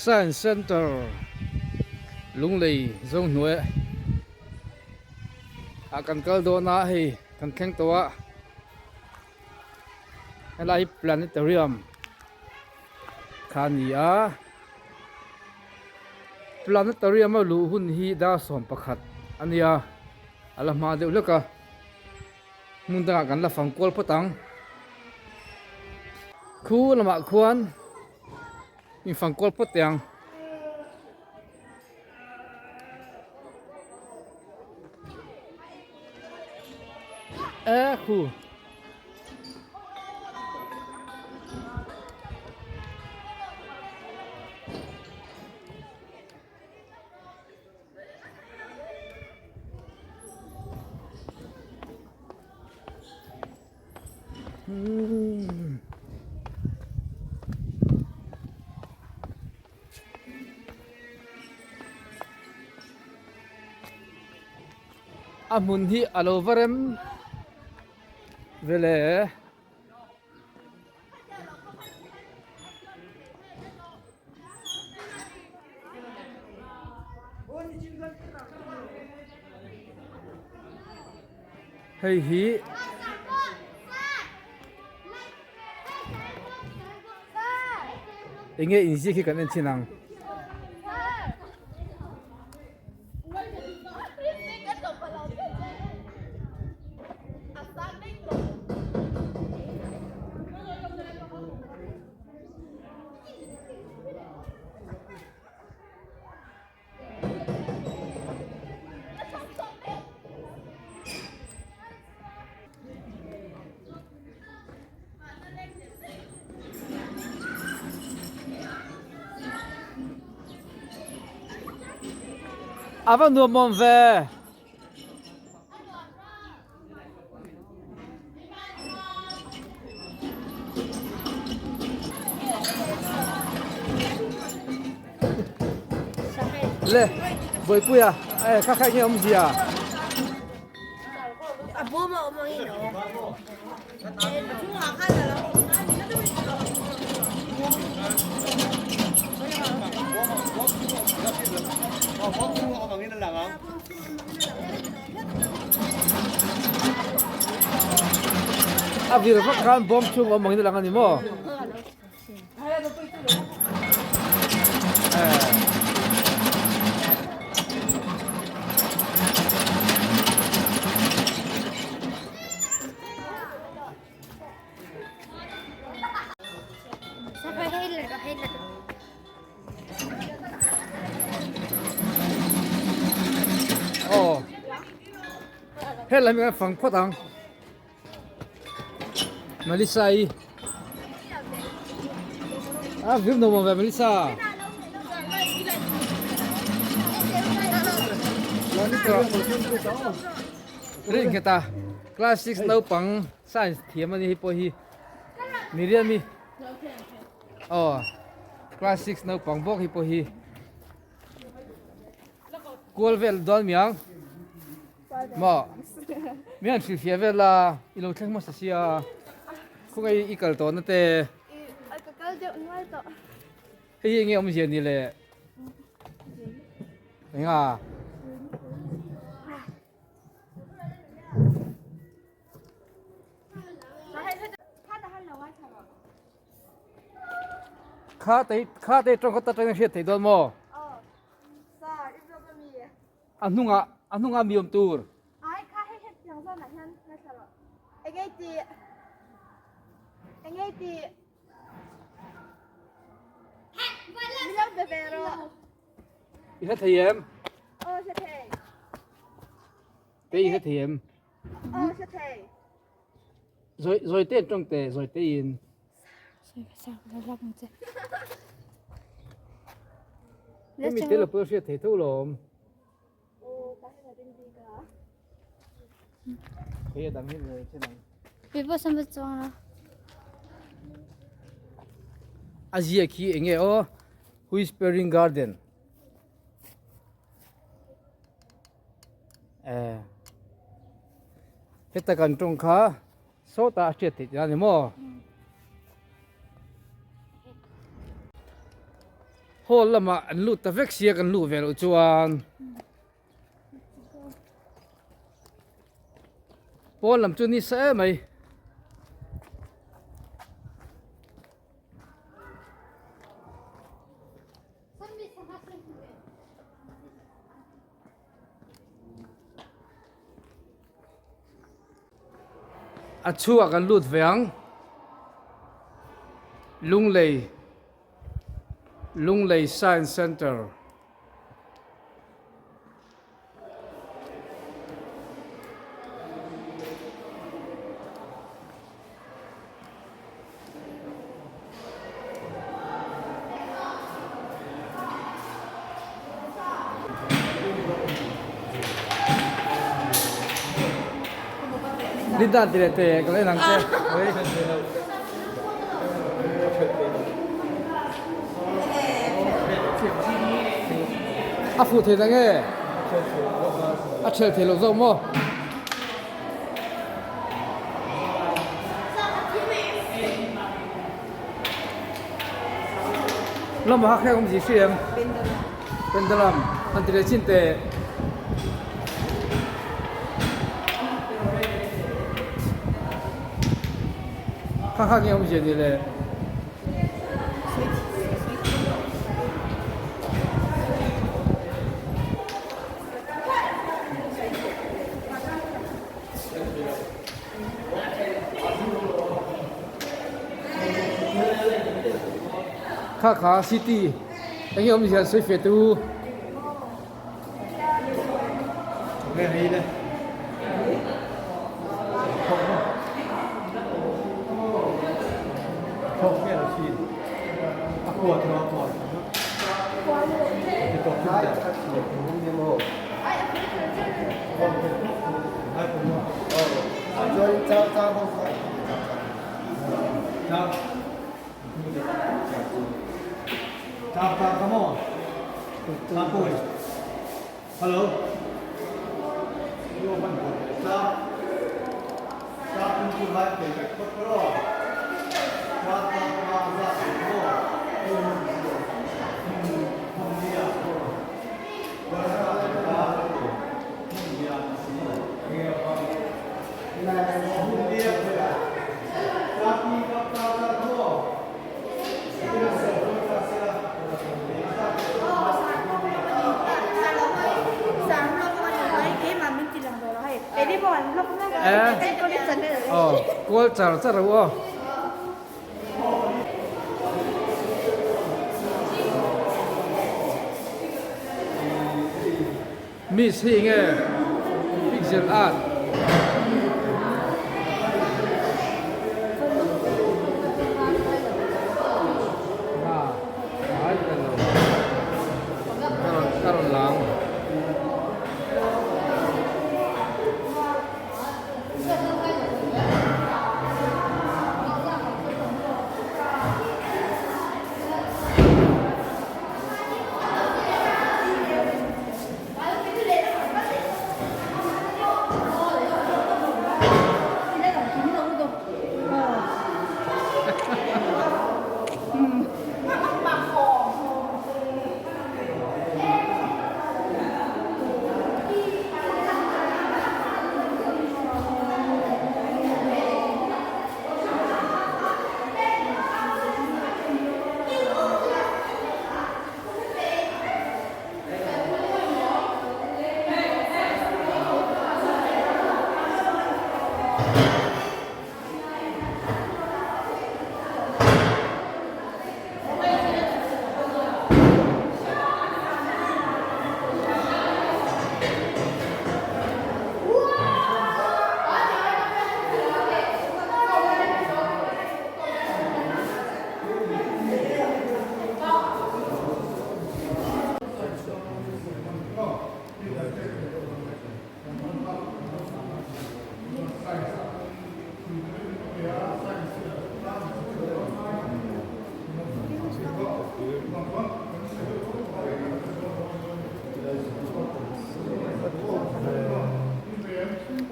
Science Center Lunglei Zohnuai ah kan kal dawn a hei kan thleng tawh a helai hi planetarium kha a ni a planetarium a luh hun hi dar 11 a nia a la hma deuh hlek a. Hmun dangah kan la fang kual phawt ang. Khu lamah khuan in fang kual phawt teh ang. E khu. A hmun hi a lo va rem vele. Hei hi enge inziak hi kan en thin ang. A va nuam awm ve. Le Bawipuia eh kha kha enge awmzia. A bawm a awm angin a awm. A vir vak khan bawm chhung awm angin a lang a ni maw? Aw helai mi kan fang phawt ang. Melissa i a vir nuam awm ve Melissa rin nghet a class 6 naupang science thiam ani hei pawh hi Miriam i aw class 6 naupang bawk hei pawh hi kual vel dawn miang Maw? Mi han hrilhfiah vel la, i lo thleng hmasa sia. Khawngaih i kal tawhna te. I ka kal deuh nual tawh. Hei hi enge awmzia ni le? Enga? Kha te kha te tawng kha ta tangin hriat theih dawn maw? A hnungah a hnungah mi awm tur. Ai kha hei hei tiang zawnah hian ngaithla rawh. Engei ti engei ti Mi lo be ve rawh. I hre thei em? Aw hre thei. Kei i hre thei em? Aw hre thei. Zawi zawi te in tawng teh zawi te in. Hemi te lo pawh hriat thei tho lawm. Hei a dang hi zawi che nang. A ziak hi enge aw Whispering Garden. Eh heta kan tawng kha sawtah a hriat theih tih a ni maw? Hall lamah an lut ta vek sia kan luh ve loh chuan pawn lam chu ni sa em mai. A chhuak an lut ve ang. Lunglei Lunglei Science Centre. Linda ti leh te ka lo en ang che. A fuh thei ta nge? A ṭhel thei lo zawk maw? Lamah a kheng awm zih hri em? Pendulum. Han ti leh chin teh. Kha kha nge awmzia ni le? Kha kha city eng nge awmzia an sawi fe tu. Aw kual char char ro aw. Miss hi nge pixel art. Na ai ka lo ka rawn lang.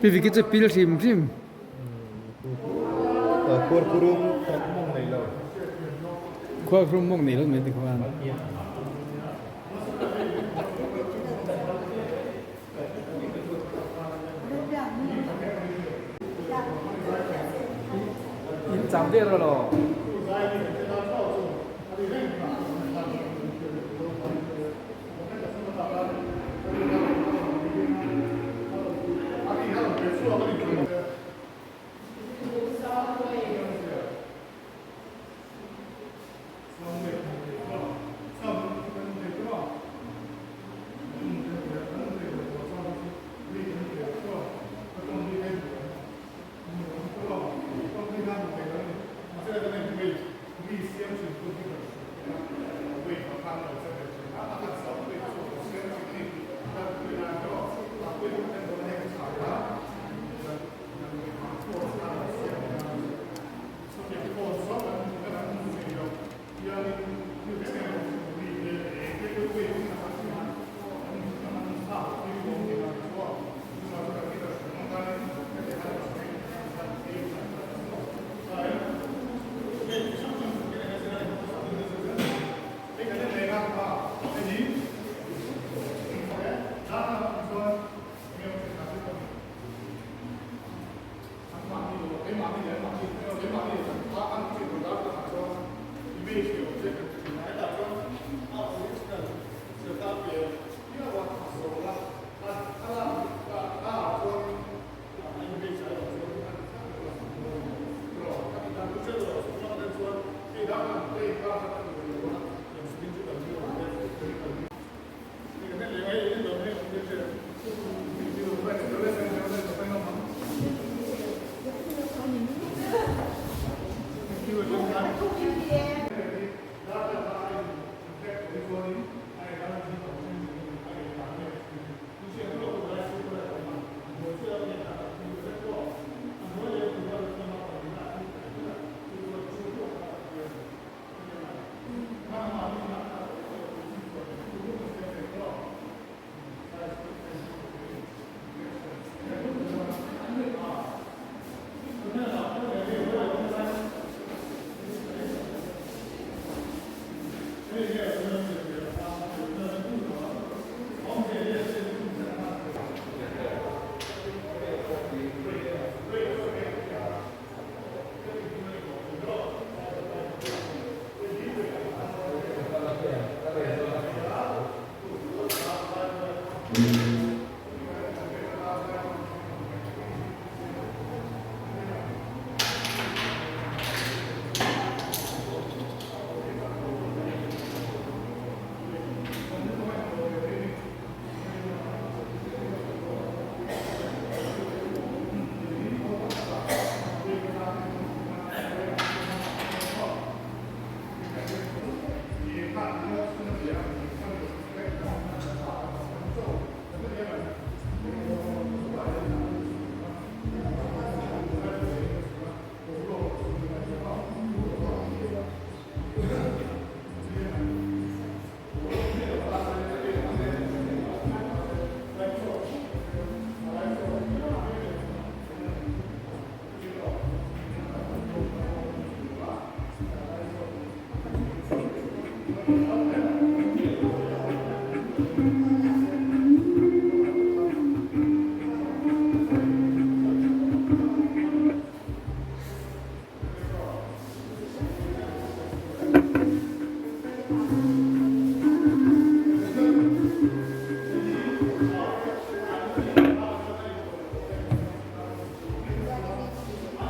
Pi Vicky chu pil hrim hrim. Khuarkhurum mawng nei lo. Khuarkhurum mawng nei lo mai ti khuan. cham vel rawh law.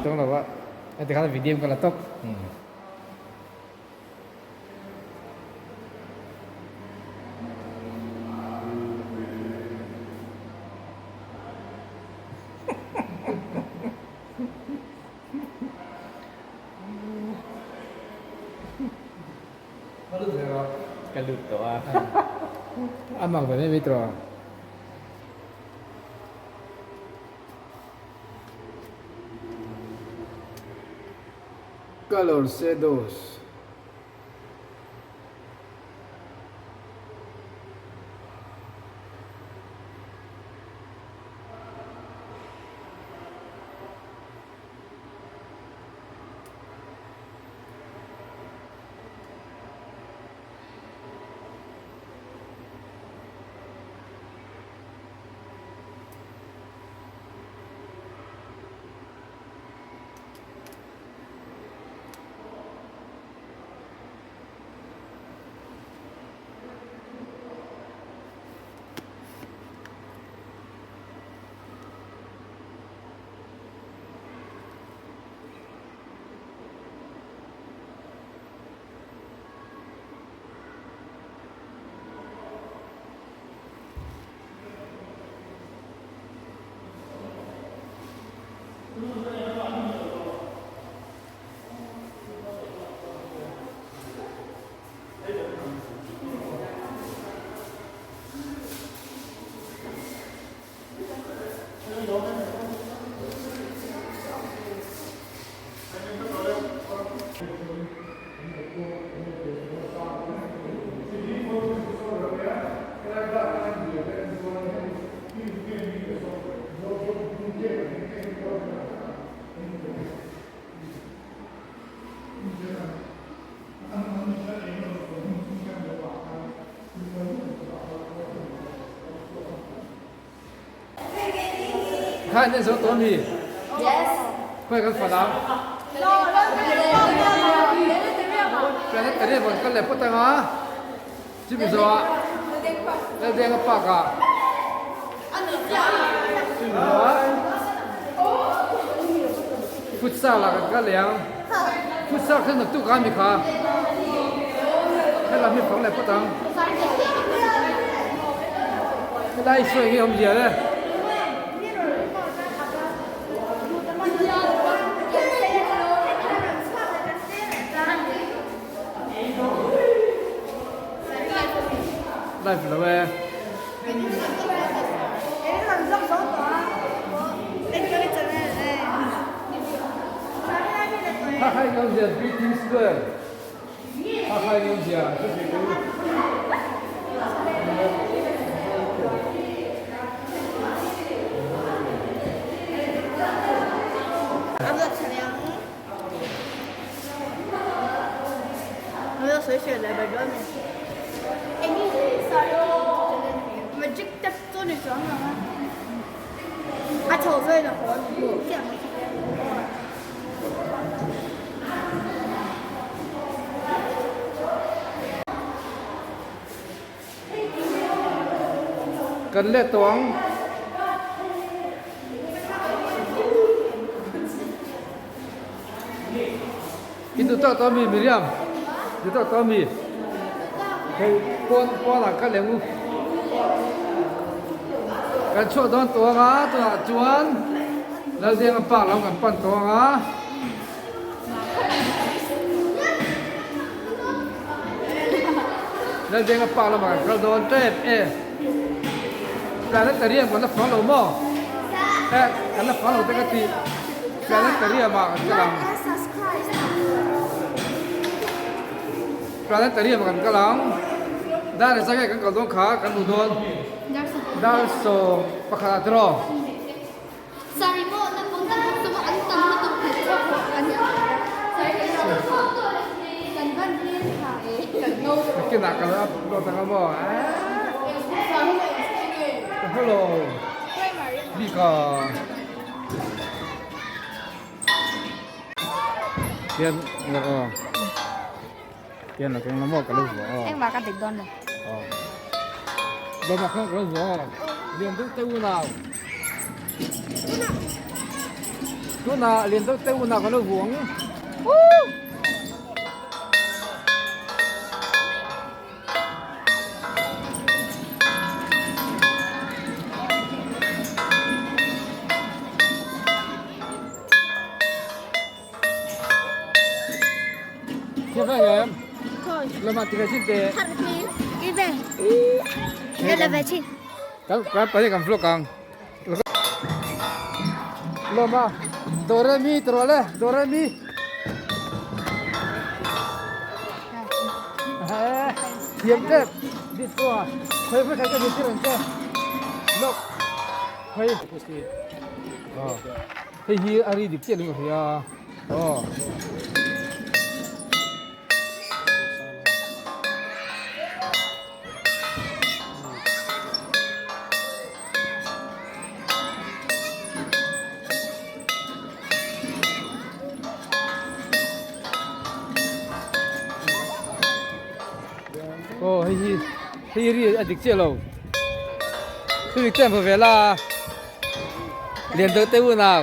Tawng lo a heti khan video ka la tawp. Ka lut tawh a. A mak ve mai mai tawh a. Color shadows. Kha in en zo tawh ami? Yes. Khawi kan fan ang? Planetarium kan kal leh phawt ang a, chumi zawhah Laldenga Park ah chumi zawhah futsal ah kan kal leh ang. Futsal kha naktuk a mi kha helam hi fang leh phawt ang. Helai sawi hi awmzia le. Live lo e. Kha kha eng awmzia breathing square. Kha kha eng awmzia ka hre lo. Kan let tawh ang. I duh tawk tawh ami Miriam? Duh tawk tawh ami? Hei pawn pawnah ka leng u. Kan chhuak dawn tawh ang a tunah chuan Laldenga park lam kan pan tawh ang a. Laldenga park lamah kan kal dawn tep e. Planetarium kan la fang lo maw? Eh kan la fang lo te ka ti. Planetarium ah kan kal ang. Planetarium ah kan kal ang. Dar engzah nge kan kal dawn kha kan duh dawn. Dar 11 ah tiraw. Nakinah ka lo upload ang maw? Hello. Bika. Hian la aw. Hian la keng la maw ka lo vuah aw. Engmah ka dik dawn lo. Aw. Bawmah khan ka lo vuah aw. Lian deuh teuh unau. Tunah lian deuh teuh unau ka lo vuah ang. Woo! Thiam em em? Lama ti ve chin te. Đi về. Đây là về chin. Kan kan pahnih kan vlog ang. Lama do re mi tro le do re mi. Thiam tep dit pawh a khawi khawi ka zirtir ang che. Lok khawi. Hei hi a ri dik chiah lung a hria aw. Aw hei hi hei hi ri a dik chiah lo. Hei dik chiah ang ve la. Lian deuh te unau.